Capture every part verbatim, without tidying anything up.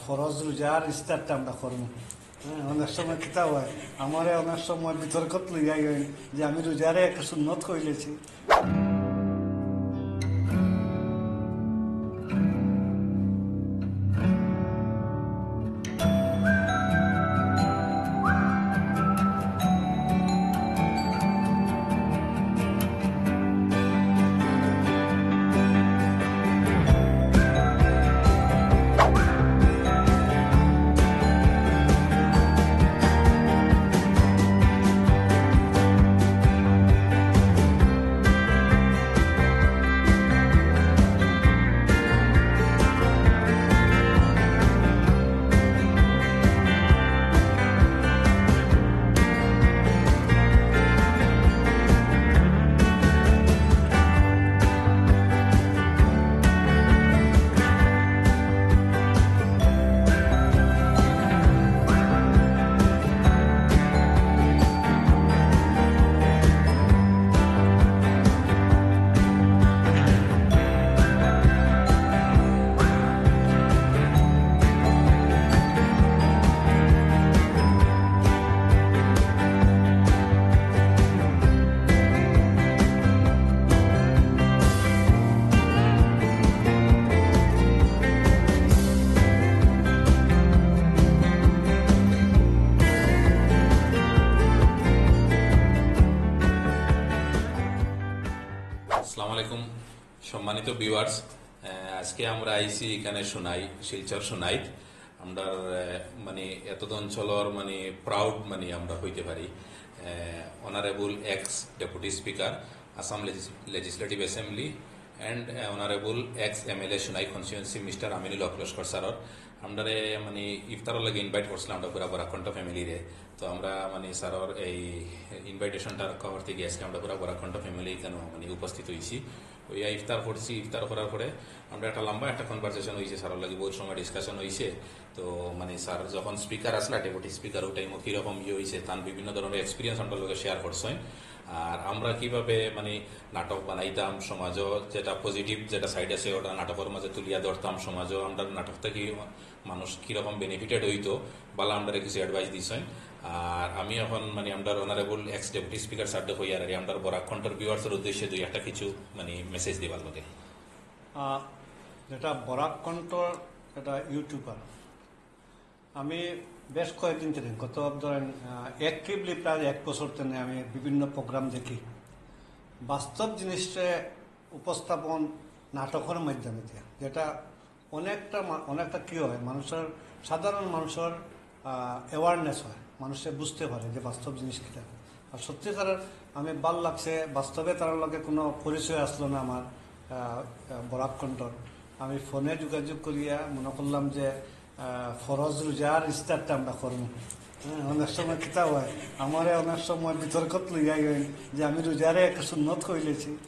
ফরজ রোজার ইফতারটা আমরা করমু। হ্যাঁ, অনেক সময় কিতা হয়, আমারে অনেক সময় বিতর্কত লইয়া অইন যে আমি রোজারে একটা সুন্নত কইলেছি। আসসালামু আলাইকুম, সম্মানিত ভিউয়ার্স। আহ, আজকে আমরা আইছি এখানে সোনাই, শিলচর সোনাইত। আমরা, আহ, মানে, এতদ অঞ্চলর, মানে, প্রাউড, মানে, আমরা হইতে পারি। Ah, honourable ex deputy speaker, Assam legis-, legislative assembly, and, ah, honourable ex MLA Sonai constituency, mister Aminul Haque Laskar স্যারর। আমরারে, মানে, ইফতারর লাগি ইনভাইট করছিলাম আমরা পুরা বরাক কণ্ঠ ফ্যামিলিরে। তো আমরা, মানে, স্যারর এই ইনভাইটেশনটা রক্ষা করতে গিয়ে আজকে আমরা পুরা বরাক কণ্ঠ ফ্যামিলি এখানে, মানে, উপস্থিত হইছি। ওই ইফতার করছি, ইফতার করার পরে আমরা একটা লম্বা একটা কনভারসেশন হইছে, স্যারর লাগি বহুত সময় ডিসকাশন হইছে। তো, মানে, স্যার যখন স্পিকার আসলা, ডেপুটি স্পিকার, ওই টাইমও কিরকম ইয়ে হইছে, তার বিভিন্ন ধরনের এক্সপিরিয়েন্স আমরা লগে শেয়ার করছেন। আর আমরা কিভাবে, মানে, নাটক বানাইতাম, সমাজও যেটা পজিটিভ, যেটা সাইড আছে, ওটা নাটকের মাঝে তুলিয়া ধরতাম, সমাজও আমরা নাটক থাকি মানুষ কিরকম বেনিফিটেড হইতো, বালা আমরারে কিছু অ্যাডভাইস দিছেন। আর আমি এখন, মানে, আমরার অনারেবল এক্স ডেপুটি স্পিকার স্যাররে কইয়ার আর আমরার বরাক কণ্ঠর ভিউয়ার্সর উদ্দেশ্যে দুই একটা কিছু, মানে, মেসেজ দিবার লগে। আহ, যেটা বরাক কণ্ঠর একটা ইউটিউবার, আমি বেশ কয়েকদিন থেকে, গত ধরেন, আহ, অ্যাক্টিভলি প্রায় এক বছর থেকে আমি বিভিন্ন প্রোগ্রাম দেখি। বাস্তব জিনিসটা উপস্থাপন নাটকের মাধ্যমে দিয়া, যেটা অনেকটা মা-, অনেকটা কি হয়, মানুষের, সাধারণ মানুষের, আহ, অ্যাওয়ারনেস হয়, মানুষে বুঝতে পারে যে বাস্তব জিনিস কিটা। আর সত্যিকারের আমি ভালা লাগছে, বাস্তবে তার লগে কোনো পরিচয় আসলো না আমার, আহ, আহ, বরাক কণ্ঠর। আমি ফোনে যোগাযোগ করিয়া মনে করলাম যে, আহ, ফরজ রোজার ইফতারটা আমরা করবো। হ্যাঁ, অনেক সময় কিতা হয়, আমারে অনেক সময় বিতর্কত লইয়া অইন যে আমি রোজারে একটা সুন্নত কইলেছি।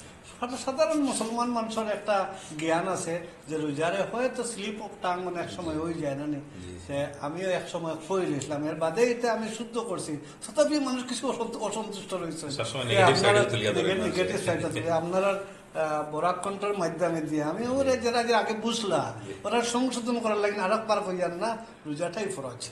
সাধা-, সাধারণ মুসলমান মানুষের একটা জ্ঞান আছে যে রোজারে হয়তো স্লিপ অফ টাং অনেক সময় হয়ে যায় না নি। জি, জি। যে আমিও এক সময় কইলেছিলাম, এর বাদে এটা আমি শুদ্ধ করছি, তথাপি মানুষ কিছু অসন্ত-, অসন্তুষ্ট রয়েছে। সবসময় যে নেগেটিভ আপনারা সাইডে তুলিয়া ধরে নেগে-, মানুষ। নেগেটিভ সাইডটা তুলে। আপনারা, আহ, বরাক কণ্ঠর মাধ্যমে দিয়ে আমি ওরে যেটা যে আগে বুঝলা, জি। ওরা সংশোধন করার লাগে আরেকবার কইয়ার না, রোজাটাই ফরজ।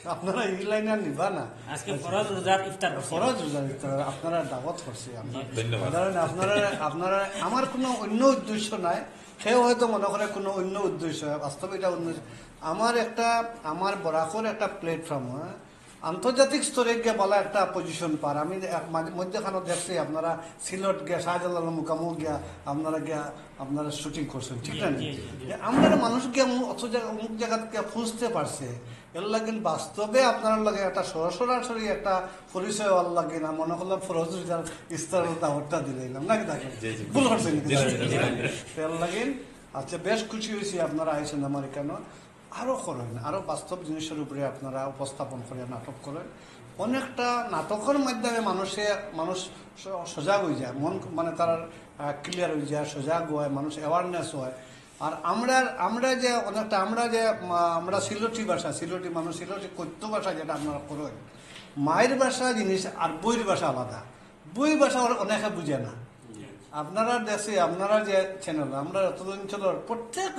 আপনারা এই লাইনে আর নিবা না। আজকে ফরজ রোজার ইফতার করছি। ফরজ রোজার ইফতার আপনারা দাওয়াত করছি আমরা। জি। ধন্যবাদ। কারণ আপনারা, আপনারা, আমার কোনো অন্য উদ্দেশ্য নাই। কেউ হয়তো মনে করে কোনো অন্য উদ্দেশ্য, বাস্তবে এটা অন্য উদ্দেশ্য। আমার একটা, আমার বরাকর একটা প্ল্যাটফর্ম, হ্যাঁ, আন্তর্জাতিক স্তরে গিয়া বালা একটা পজিশন পার। আমি এক মাঝে, মধ্যখানে দেখছি আপনারা সিলেট গিয়া, শাহজালাল মুকামও গিয়া, আপনারা গিয়া, আপনারা শুটিং করছেন, ঠিক না? জি, জি, জি। যে আমরা মানুষ গিয়া অমুক, অত জায়গা, অমুক জায়গা গিয়া পৌঁছতে পারছে, এর লাগিন বাস্তবে আপনার লগে একটা সরাসরি একটা পরিচয় হওয়ার লাগিন, আর মনে করলাম ফরজ রোজার ইফতার দাওয়াতটা দিলাইলাম, নাকি তাকে? জি, জি। ভুল করছেন নি? জি, জি, জি, জি। এর লাগিন, আচ্ছা, বেশ খুশি হয়েছি আপনারা আইছেন আমার এখানে। আরো করেন, আরো বাস্তব জিনিসের উপরে আপনারা উপস্থাপন করে নাটক করেন। অনেকটা নাটকের মাধ্যমে মানুষে, মানুষ স-, সজাগ হয়ে যায়, মন মানে তার, আহ, ক্লিয়ার হয়ে যায়, সজাগ হয়, মানুষ অ্যাওয়ারনেস হয়। আর আমরা, আমরা যে অনেকটা, আমরা যে, মা-, আমরা সিলেটি ভাষা, সিলেটি মানুষ, সিলেটি কথ্য ভাষা যেটা আপনারা করেন, মায়ের ভাষা জিনিস আর বইয়ের ভাষা আলাদা। বই ভাষা ওরা অনেকে বুঝে না। আপনারা দেখছি, আপনারা যে চ্যানেল, আমরা যতদিন ছিল, প্রত্যেক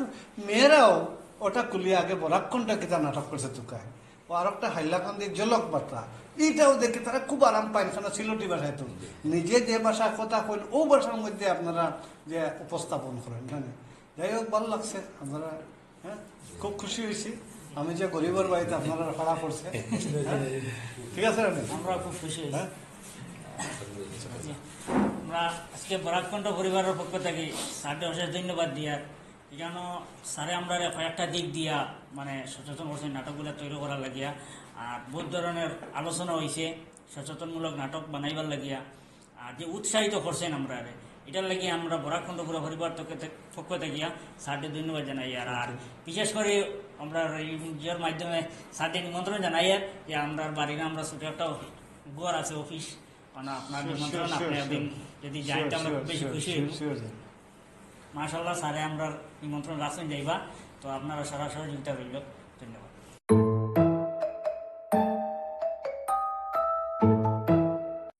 মেয়েরাও ওটা খুলিয়া আগে বরাক কণ্ঠ কিতা নাটক করছে তুকায়, ও আর একটা হাইলাকান্দি ঝলক বার্তা, এইটাও দেখি তারা খুব আরাম পাইন, কারণ সিলেটি ভাষায় তো নিজে যে ভাষায় কথা কইন, ও ভাষার মধ্যে আপনারা যে উপস্থাপন করেন, মানে, যাই হোক, ভালো লাগছে। আপনারা, হ্যাঁ, খুব খুশি হয়েছি আমি যে গরিবের বাড়িতে আপনারা ভাড়া করছে। হ্যাঁ? ঠিক আছে, রানি? আমরা খুব খুশি হয়েছি। হ্যাঁ? আমরা আজকে বরাক কণ্ঠ পরিবারের পক্ষ থেকে স্যারকে অশেষ ধন্যবাদ দিয়ার। এখানে স্যারে আমরা কয়েকটা দিক দিয়া মানে সচেতন করছেন নাটকগুলো তৈরি করার লাগিয়া, আর বহুত ধরনের আলোচনা হয়েছে সচেতনমূলক নাটক বানাইবার লাগিয়া। আর যে উৎসাহিত করছেন আমরা, এটার লাগি আমরা বরাক কণ্ঠ পুরা পরিবার তরফে থে- পক্ষ থাকিয়া স্যারকে ধন্যবাদ জানাই। আর আর বিশেষ করে আমরা এই নিজের মাধ্যমে স্যারকে নিমন্ত্রণ জানাই আর যে আমরা বাড়ির আমরা ছোট একটা ঘর আছে, অফিস, মানে আপনার নিমন্ত্রণ, আপনি একদিন যদি যাইতে আমরা খুব বেশি খুশি হইব। মাশাআল্লাহ, স্যারে আমরা নিমন্ত্রণ রাখছেন যাইবা, তো আপনারা সারা সহযোগিতা রইল। ধন্যবাদ।